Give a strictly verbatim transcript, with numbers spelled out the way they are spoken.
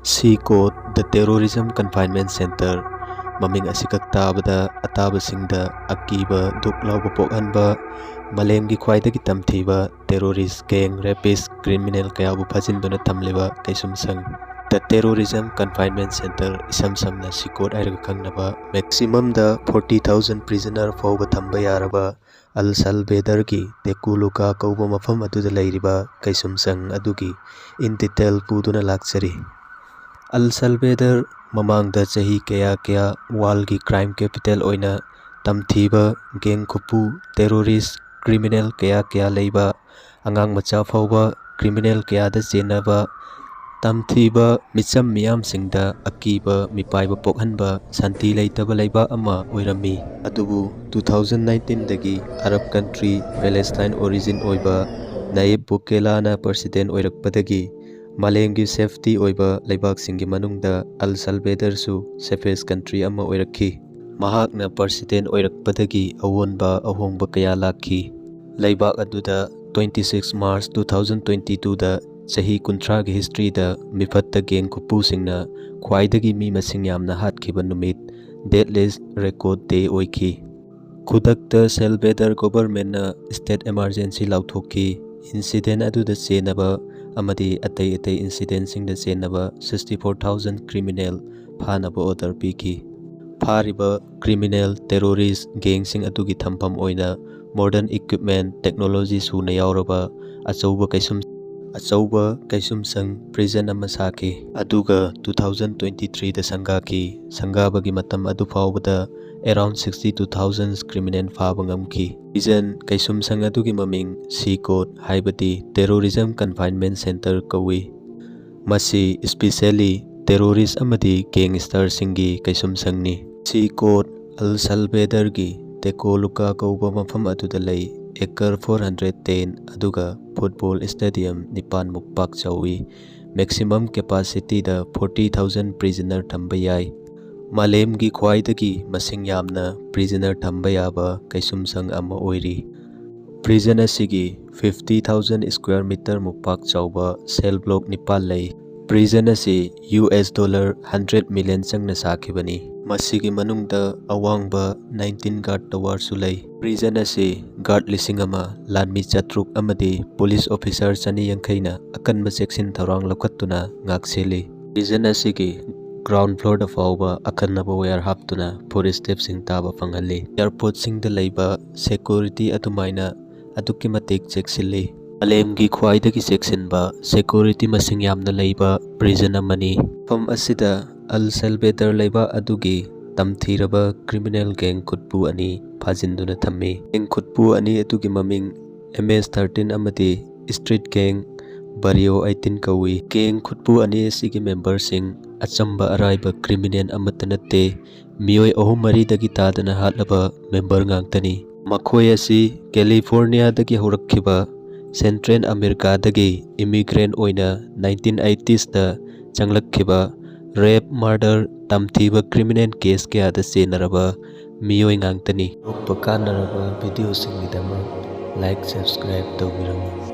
ꯁꯤ ꯀꯣꯠ ꯗ terrorism ꯀꯟꯐꯥꯏꯟꯃꯦꯟ centre, ꯃꯃꯤꯡ ꯑꯁꯤꯈꯛ ꯇꯥꯕꯗ ꯑꯇꯥꯕꯁꯤꯡꯗ ꯑꯀꯤꯕ, ꯗꯨꯛ ꯂꯥꯎꯕ ꯄꯣꯛꯍꯟꯕ, ꯃꯥꯂꯦꯝꯒꯤ ꯈ꯭ꯋꯥꯏꯗꯒꯤ ꯇꯝꯊꯤꯕ ꯇꯦꯔꯣꯔꯤꯁ, ꯒꯦꯡ, ꯔꯦꯄꯤꯁ, ꯀ꯭ꯔꯤꯃꯤꯅꯦꯜ ꯀꯌꯥꯕꯨ ꯐꯥꯖꯤꯟꯗꯨꯅ ꯊꯝꯂꯤꯕ ꯀꯩꯁꯨꯝꯁꯪ꯫ ꯗ ꯇꯦꯔꯣꯔꯤꯖꯝ ꯀꯟꯐꯥꯏꯟꯃꯦꯟ ꯁꯦꯟꯇꯔ, ꯏꯁꯝ ꯁꯝꯅ ꯁꯤ ꯀꯣꯠ ꯍꯥꯏꯔꯒ ꯈꯪꯅꯕ, ꯃꯦꯛꯁꯤꯃꯝꯗ ꯐꯣꯔꯇꯤ ꯊꯥꯎꯖꯟ ꯄ꯭ꯔꯤꯖꯅꯔ ꯐꯥꯎꯕ ꯊꯝꯕ ꯌꯥꯔꯕ ꯑꯜ ꯁꯜꯕꯦꯗꯔꯒꯤ ꯇꯦꯀꯨꯂꯨꯀꯥ ꯀꯧꯕ ꯃꯐꯝ ꯑꯗꯨꯗ ꯂꯩꯔꯤꯕ ꯀꯩꯁꯨꯝꯁꯪ ꯑꯗꯨꯒꯤ in detail ꯄꯨꯗꯨꯅ ꯂꯥꯛꯆꯔꯤ꯫ ꯑꯜ ꯁꯜꯕꯦꯗꯔ ꯃꯃꯥꯡꯗ ꯆꯍꯤ ꯀꯌꯥ ꯀꯌꯥ ꯋꯥꯔꯜꯒꯤ ꯀ꯭ꯔꯥꯏꯝ ꯀꯦꯄꯤꯇꯦꯜ ꯑꯣꯏꯅ ꯇꯝꯊꯤꯕ, ꯒꯦꯡ ꯈꯨꯄꯨ, ꯇꯦꯔꯣꯔꯤꯁ, ꯀ꯭ꯔꯤꯃꯤꯅꯦꯜ ꯀꯌꯥ ꯀꯌꯥ ꯂꯩꯕ, ꯑꯉꯥꯡ ꯃꯆꯥ ꯐꯥꯎꯕ ꯀ꯭ꯔꯤꯃꯤꯅꯦꯜ ꯀꯌꯥꯗ ꯆꯦꯟꯅꯕ, ꯇꯝꯊꯤꯕ ꯃꯤꯆꯝ ꯃꯤꯌꯥꯝꯁꯤꯡꯗ ꯑꯀꯤꯕ ꯃꯤꯄꯥꯏꯕ ꯄꯣꯛꯍꯟꯕ, ꯁꯥꯟꯇꯤ ꯂꯩꯇꯕ ꯂꯩꯕꯥꯛ ꯑꯃ ꯑꯣꯏꯔꯝꯃꯤ꯫ ꯑꯗꯨꯕꯨ two thousand nineteenꯗꯒꯤ ꯑꯔꯕ ꯀꯟꯇ꯭ꯔꯤ ꯄꯦꯂꯦꯁꯇꯥꯏꯟ ꯑꯣꯔꯤꯖꯤꯟ ꯑꯣꯏꯕ ꯅꯌꯤꯕ ꯕꯨꯀꯦꯂꯥꯅ ꯄ꯭ꯔꯁꯤꯗꯦꯟ ꯑꯣꯏꯔꯛꯄꯗꯒꯤ ꯃꯥꯂꯦꯝꯒꯤ ꯁꯦꯐꯇꯤ ꯑꯣꯏꯕ ꯂꯩꯕꯥꯛꯁꯤꯡꯒꯤ ꯃꯅꯨꯡꯗ ꯑꯜ ꯁꯜꯕꯦꯗꯔꯁꯨ ꯁꯦꯐꯦꯁ ꯀꯟꯇ꯭ꯔꯤ ꯑꯃ ꯑꯣꯏꯔꯛꯈꯤ꯫ ꯃꯍꯥꯛꯅ ꯄ꯭ꯔꯁꯤꯗꯦꯟ ꯑꯣꯏꯔꯛꯄꯗꯒꯤ ꯑꯑꯣꯟꯕ ꯑꯍꯣꯡꯕ ꯀꯌꯥ ꯂꯥꯛꯈꯤ꯫ ꯂꯩꯕꯥꯛ ꯑꯗꯨꯗ twenty six March two thousand twenty twoꯗ ꯆꯍꯤ ꯀꯨꯟꯊ꯭ꯔꯥꯒꯤ ꯍꯤꯁꯇ꯭ꯔꯤꯗ ꯃꯤꯐꯠꯇ ꯒꯦꯡ ꯈꯨꯄꯨꯁꯤꯡꯅ ꯈ꯭ꯋꯥꯏꯗꯒꯤ ꯃꯤ ꯃꯁꯤꯡ ꯌꯥꯝꯅ ꯍꯥꯠꯈꯤꯕ ꯅꯨꯃꯤꯠ, deadliest record day ꯑꯣꯏꯈꯤ꯫ ꯈꯨꯗꯛꯇ ꯁꯦꯜꯕꯦꯗꯔ ꯒꯣꯚꯔꯟꯃꯦꯟꯠꯅ ꯁ꯭ꯇꯦꯠ ꯏꯃꯥꯔꯖꯦꯟꯁꯤ ꯂꯥꯎꯊꯣꯛꯈꯤ꯫ ꯏꯟꯁꯤꯗꯦꯟ ꯑꯗꯨꯗ ꯆꯦꯟꯅꯕ ꯑꯃꯗꯤ ꯑꯇꯩ ꯑꯇꯩ ꯏꯟꯁꯤꯗꯦꯟꯁꯤꯡꯗ ꯆꯦꯟꯅꯕ sixty four thousand ꯀ꯭ꯔꯤꯃꯤꯅꯦꯜ ꯐꯥꯅꯕ ꯑꯣꯔꯗꯔ ꯄꯤꯈꯤ꯫ ꯐꯥꯔꯤꯕ ꯀ꯭ꯔꯤꯃꯤꯅꯦꯜ, ꯇꯦꯔꯣꯔꯤꯁ, ꯒꯦꯡꯁꯤꯡ ꯑꯗꯨꯒꯤ ꯊꯝꯐꯝ ꯑꯣꯏꯅ ꯃꯣꯗꯔꯟ ꯏꯀ꯭ꯋꯤꯞꯃꯦꯟꯠ, ꯇꯦꯛꯅꯣꯂꯣꯖꯤ ꯁꯨꯅ ꯌꯥꯎꯔꯕ ꯑꯆꯧꯕ ꯀꯩꯁꯨꯝ, ꯑꯆꯧꯕ ꯀꯩꯁꯨꯝꯁꯪ, ꯄ꯭ꯔꯤꯖꯟ ꯑꯃ ꯁꯥꯈꯤ꯫ ꯑꯗꯨꯒ two thousand twenty threeꯗ ꯁꯪꯒꯥꯈꯤ꯫ ꯁꯪꯒꯥꯕꯒꯤ ꯃꯇꯝ ꯑꯗꯨ ꯐꯥꯎꯕꯗ around sixty two thousand criminal ꯐꯥꯕ ꯉꯝꯈꯤ꯫ ꯄ꯭ꯔꯤꯖꯟ ꯀꯩꯁꯨꯝꯁꯪ ꯑꯗꯨꯒꯤ ꯃꯃꯤꯡ ꯁꯤ ꯀꯣꯠ, ꯍꯥꯏꯕꯗꯤ ꯇꯦꯔꯣꯔꯤꯖꯝ ꯀꯟꯐꯥꯏꯟꯃꯦꯟꯠ ꯁꯦꯟꯇꯔ ꯀꯧꯏ꯫ ꯃꯁꯤ specially ꯇꯦꯔꯣꯔꯤꯁ ꯑꯃꯗꯤ ꯒꯦꯡꯁꯇꯔꯁꯤꯡꯒꯤ ꯀꯩꯁꯨꯝꯁꯪꯅꯤ꯫ ꯁꯤ ꯀꯣꯠ ꯑꯜ ꯁꯜꯕꯦꯗꯔꯒꯤ ꯇꯦꯀꯣꯂꯨꯀꯥ ꯀꯧꯕ ꯃꯐꯝ ꯑꯗꯨꯗ ꯂꯩ꯫ ꯑꯦꯀꯔ four hundred ten, ꯑꯗꯨꯒ ꯐꯨꯠꯕꯣꯜ ꯁ꯭ꯇꯦꯗꯤꯌꯝ ꯅꯤꯄꯥꯟꯃꯨꯛ ꯄꯥꯛ ꯆꯥꯎꯏ꯫ ꯃꯦꯛꯁꯤꯃꯝ ꯀꯦꯄꯥꯁꯤꯇꯤꯗ forty thousand ꯄ꯭ꯔꯤꯖꯅꯔ ꯊꯝꯕ ꯌꯥꯏ꯫ ꯃꯥꯂꯦꯝꯒꯤ ꯈ꯭ꯋꯥꯏꯗꯒꯤ ꯃꯁꯤꯡ ꯌꯥꯝꯅ ꯄ꯭ꯔꯤꯖꯅꯔ ꯊꯝꯕ ꯌꯥꯕ ꯀꯩꯁꯨꯝꯁꯪ ꯑꯃ ꯑꯣꯏꯔꯤ꯫ ꯄ꯭ꯔꯤꯖꯟ ꯑꯁꯤꯒꯤ fifty thousand square meter ꯃꯨꯛ ꯄꯥꯛ ꯆꯥꯎꯕ ꯁꯦꯜ ꯕ꯭ꯂꯣꯛ ꯅꯤꯄꯥꯜ ꯂꯩ꯫ Prison ꯑꯁꯤ U S dollar hundred million ꯆꯪꯅ ꯁꯥꯈꯤꯕꯅꯤ꯫ ꯃꯁꯤꯒꯤ ꯃꯅꯨꯡꯗ ꯑꯋꯥꯡꯕ nineteen guard towerꯁꯨ ꯂꯩ꯫ Prison ꯑꯁꯤ guard ꯂꯤꯁꯤꯡ ꯑꯃ, ꯂꯥꯟꯃꯤ ꯆꯥꯇ꯭ꯔꯨꯛ ꯑꯃꯗꯤ police officer ꯆꯅꯤ ꯌꯥꯡꯈꯩꯅ ꯑꯀꯟꯕ ꯆꯦꯛꯁꯤꯟ ꯊꯧꯔꯥꯡ ꯂꯧꯈꯠꯇꯨꯅ ꯉꯥꯛꯁꯦꯜꯂꯤ꯫ Prison ꯑꯁꯤꯒꯤ ground floorꯗ ꯐꯥꯎꯕ ꯑꯈꯟꯅꯕ wire ꯍꯥꯞꯇꯨꯅ footstepꯁꯤꯡ ꯇꯥꯕ ꯐꯪꯍꯜꯂꯤ꯫ Airportꯁꯤꯡꯗ ꯂꯩꯕ security ꯑꯗꯨꯃꯥꯏꯅ ꯑꯗꯨꯛꯀꯤ ꯃꯇꯤꯛ ꯆꯦꯛꯁꯤꯜꯂꯤ꯫ ꯃꯥꯂꯦꯝꯒꯤ ꯈ꯭ꯋꯥꯏꯗꯒꯤ ꯆꯦꯛꯁꯤꯟꯕ security ꯃꯁꯤꯡ ꯌꯥꯝꯅ ꯂꯩꯕ prison ꯑꯃꯅꯤ꯫ ꯃꯐꯝ ꯑꯁꯤꯗ ꯑꯜ ꯁꯦꯜꯕꯦꯗꯔ ꯂꯩꯕꯥꯛ ꯑꯗꯨꯒꯤ ꯇꯝꯊꯤꯔꯕ criminal gang ꯈꯨꯠꯄꯨ ꯑꯅꯤ ꯐꯥꯖꯤꯟꯗꯨꯅ ꯊꯝꯃꯤ꯫ Gang ꯈꯨꯠꯄꯨ ꯑꯅꯤ ꯑꯗꯨꯒꯤ ꯃꯃꯤꯡ M S thirteen ꯑꯃꯗꯤ street gang Barrio eighteen ꯀꯧꯏ꯫ Gang ꯈꯨꯠꯄꯨ ꯑꯅꯤ ꯑꯁꯤꯒꯤ memberꯁꯤꯡ ꯑꯆꯝꯕ ꯑꯔꯥꯏꯕ criminal ꯑꯃꯠꯇ ꯅꯠꯇꯦ, ꯃꯤꯑꯣꯏ ꯑꯍꯨꯝ ꯃꯔꯤꯗꯒꯤ ꯇꯥꯗꯅ ꯍꯥꯠꯂꯕ member ꯉꯥꯛꯇꯅꯤ꯫ ꯃꯈꯣꯏ ꯑꯁꯤ Californiaꯗꯒꯤ ꯍꯧꯔꯛꯈꯤꯕ Central Americaꯗꯒꯤ immigrant ꯑꯣꯏꯅ nineteen eightieesꯇ ꯆꯪꯂꯛꯈꯤꯕ, rape, murder, ꯇꯝꯊꯤꯕ criminal case ꯀꯌꯥꯗ ꯆꯦꯟꯅꯔꯕ ꯃꯤꯑꯣꯏ ꯉꯥꯛꯇꯅꯤ꯫ ꯑꯇꯣꯞꯄ ꯀꯥꯟꯅꯔꯕ videoꯁꯤꯡꯒꯤꯗꯃꯛ like, subscribe ꯇꯧꯕꯤꯔꯝꯃꯨ꯫